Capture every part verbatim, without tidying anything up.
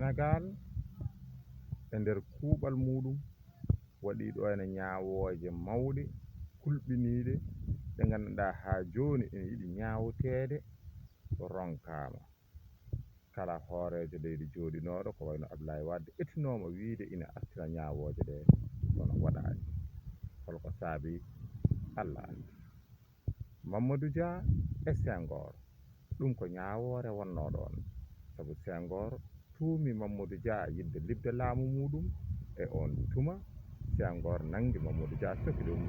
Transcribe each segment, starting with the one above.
Senegaal, e nder kuuɓal muuɗum, waɗii ɗo ene ñaawooje mawɗe, kulɓiniiɗe, ɗe ngannduɗaa haa jooni ene yiɗi ñaawoteede, ronkaama. Kala hooreejo leydi jooɗinooɗo, ko wayno Ablaye Wade, etinooma wiyde ina artira ñaawooje ɗe, kono waɗaani. Holko saabi? Alla anndi. Mamadou Dia e Senghor, ɗum ko ñaawoore wonnoo ɗoon, sabu Senghor tuumi Mamadou Dia yiɗde liɓde laamu muuɗum, e oon tuma Senghor nanngi Mamadou Dia, soki ɗum.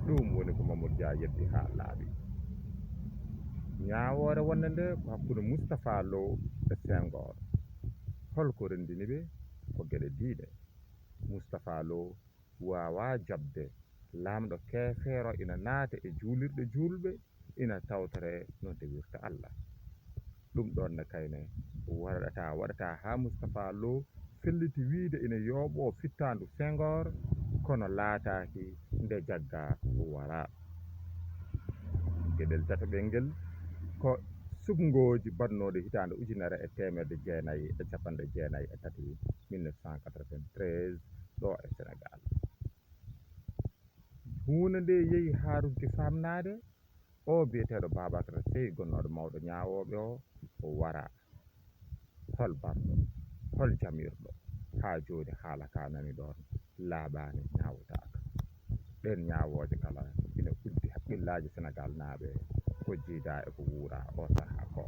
Ɗum woni ko Mamadou Dia yeddi haa laaɓi. Ñaawoore wonnde nde ko hakkunde Moustapha Lo e Senghor. Holko renndini ɓe? Ko geɗe diine. Moustapha Lo waawaa jaɓde laamɗo keefeero ina naata e juulirɗe juulɓe, ina tawtore no dewirta Alla. Ɗum ɗoon ne kayne waɗata, waɗata haa Moustapha Lo felliti wiyde ina yooɓoo fittaandu Senghor, kono laataaki nde jaggaa waraa. Geɗel tataɓel ngel ko suɓngooji baɗnooɗi hitaande ujunere e teemedde jeenayi e cappanɗe jeenayi e tati, mille neuf cent quatre-vingt-treize, ɗo e Senegaal. Huunde nde yehi haa runki faamnaade, o biyeteeɗo Babacar Seye, gonnooɗo mawɗo ñaawooɓe o, o waraa. Hol barɗo, hol jamirɗo? Haa jooni haala ka nani ɗoon, laaɓaani, ñaawotaaka. Ɗeen ñaawooje kala ina uddi hakkillaaji Senegaal naaɓe ko jiidaa e ko wuuraa o sahaa ko.